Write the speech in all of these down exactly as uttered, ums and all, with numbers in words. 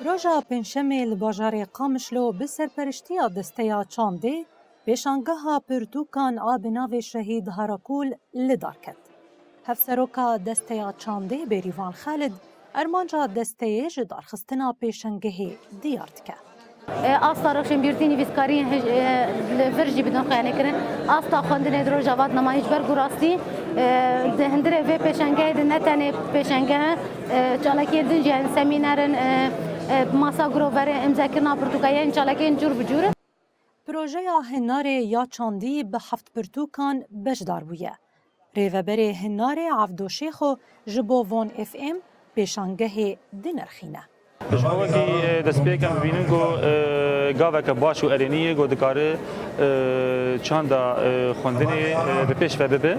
Roja Pêncşemê li bajarê Qamişlo bi serperiştiya Desteya Çandê pêşangeha pirtûkan a bi navê Şehîd Harakûl li dar ket. Hevseroka Desteya Çandê Bêrîvan Xalid armanca desteyê ji darxistina pêşengehê diyar dike. E, asta rewşenbîrtî nivîskariyên hij-, e, li vir jî bi nirxê hene kirin. Asta xwendinê di Rojava di nema hîç berg û rastî, e, di hundirê vê pêşengehê de ne tenê pêşengeh e, çalakiyên din jî hene, semîner in, e, e, masa giroverê, imzekirina pirtûka yên çalakiyên cûr bi cûr in. Projeya Hinarê ya Çandî bi heft pirtûkan beşdar bûye. Rêveberê Hinarê Evdo Şêxo ji bo Von F M pêşangehê dinirxîne. Ji bo wekî, e, destpêk em dibînin ku, e, gaveke baş û erênî ye ku dikare, e, çanda, e, xwendinê, e, bi pêş ve bibe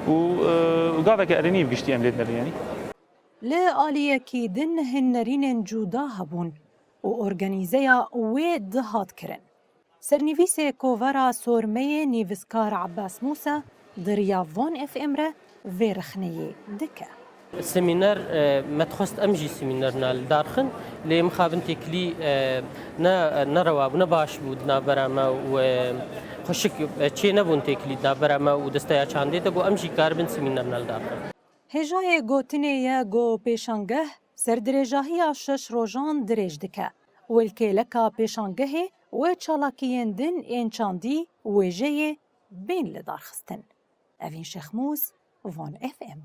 û, e, û gaveke erênî bi giştî em lê dinêrin, yanî. Li aliyekî din hin nerînên cuda hebûn û organîzeya wê dihat kirin. Sernivîsê kovara Sormeyê nivîskar Abbas Musa di riya Von F M re vê rexneyê dike. Semîner, e, me dixwest em jî semînerna li dar xin, lê mixabin têkilî, e, ne, ne rewa bû, ne baş bû di navbera me û, e, xweşik, e, çê nebûn têkilî di navbera me û desteya çandê de, got em jî karibin semînerna li dar xin. Hêjayê gotinê ye ku pêşangeh serdirêjahiya şeş rojan dirêj dike û li kêleka pêşangehê wê çalakiyên din ên çandî wêjeyê bên lidarxistin. Evîn Şêxmûs, Von F M.